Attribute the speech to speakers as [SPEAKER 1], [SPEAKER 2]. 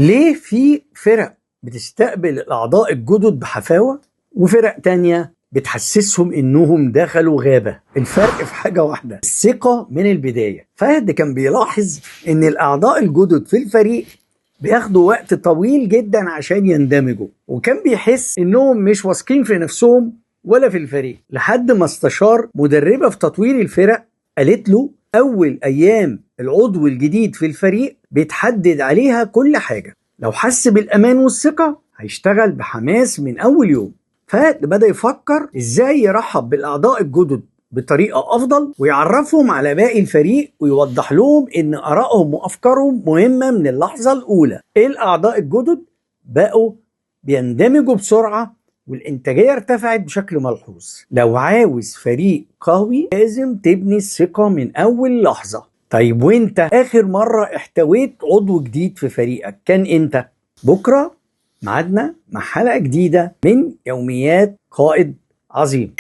[SPEAKER 1] ليه في فرق بتستقبل الأعضاء الجدد بحفاوة وفرق تانية بتحسسهم إنهم دخلوا غابة؟ الفرق في حاجة واحدة، الثقة من البداية. فهد كان بيلاحظ إن الأعضاء الجدد في الفريق بياخدوا وقت طويل جدا عشان يندمجوا، وكان بيحس إنهم مش واثقين في نفسهم ولا في الفريق، لحد ما استشار مدربة في تطوير الفرق قالت له أول أيام العضو الجديد في الفريق بيتحدد عليها كل حاجة، لو حس بالأمان والثقة هيشتغل بحماس من أول يوم. فهد بدأ يفكر إزاي يرحب بالأعضاء الجدد بطريقة أفضل ويعرفهم على باقي الفريق ويوضح لهم إن آرائهم وأفكارهم مهمة من اللحظة الأولى. الأعضاء الجدد بقوا بيندمجوا بسرعة والإنتاجية ارتفعت بشكل ملحوظ. لو عاوز فريق قوي لازم تبني الثقة من أول لحظة. طيب وانت آخر مرة احتويت عضو جديد في فريقك كان امتى؟ بكرة ميعادنا مع حلقة جديدة من يوميات قائد عظيم.